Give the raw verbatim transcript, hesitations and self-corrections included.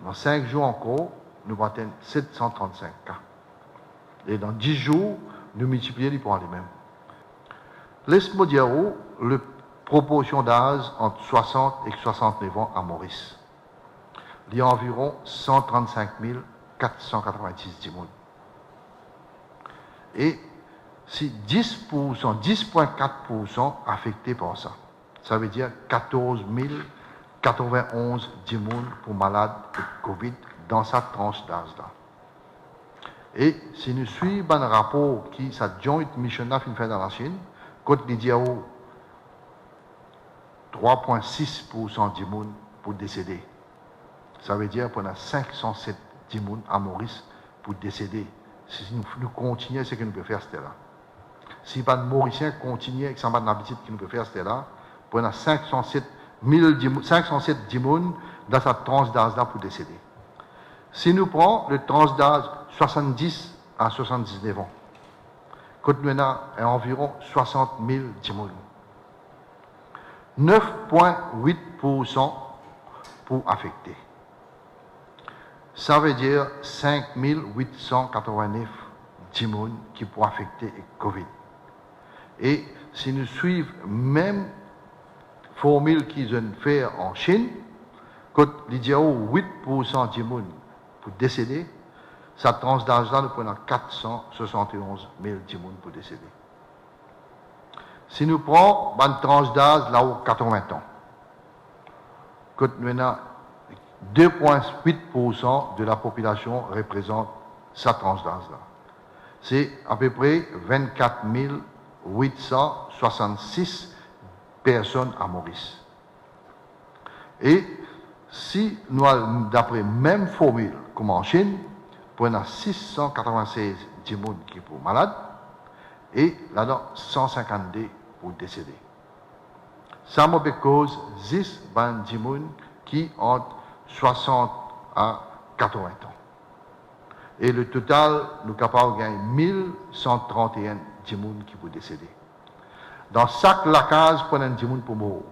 Dan sink zour ankor, nou pou atenn set san trannsink ka. E dan dis zour, nou miltiplie li par limem. Les mo dir ou, le proporsion daz ant swasant ek swasant-nef an a Moris, li anviron san trannsink mil kat san katrovin-dis dimoun. E si dis poursan, dis pwin kat poursan afekte par sa, savedir katorz mil katrovin-onz dimoun pou malad ek Covid dan sa trans daz la. E si nou swiv bann rapor ki sa joint mission la finn fer dan Lasinn, kot li dir ou trwa pwin sis poursan dimoun pou desede, savedir pou ena sink san set dimoun a Moris pou desede, si nou, nou kontigne seki nou pe fer aster la. Si bann Morisien kontigne ek sa bann labitid ki nou pe fer aster la, pou ena sink san set mil dimoun, sink san set dimoun dan sa trans daz la pou desede. Si nou pran le trans daz swasanndis a swasanndisnef an, kot nou ena anviron swasant mil dimoun, nef pwin wit poursan pou afekte. Savedir sink mil wit san katrovin-nef dimoun ki pou afekte ek Covid. E si nou swiv mem formil ki zot inn fer an Sinn, kot li dir ou wit poursan dimoun pou desede, sa trans daz la, nou pou ena kat san swasant-e-onz mil dimoun pou desede. Si nou pran bann trans daz lao katrovin an, kot nou ena de pwin wit poursan de lapopilasion reprezant sa trans daz la, se apepre vinn-kat mil wit san swasann-sis personn a Moris. E si nou al dapre mem formil kouma an Sinn, pou ena sis san katrovin-sez dimoun ki pou malad, e ladan san sinkant-de pou desede. Sa mo pe koz zis bann dimoun ki ant swasant a katrovin an. E le total, nou kapav gagn mil san trant-e-enn dimoun ki pou desede. Dan sak lakaz pou ena enn dimoun pou mor.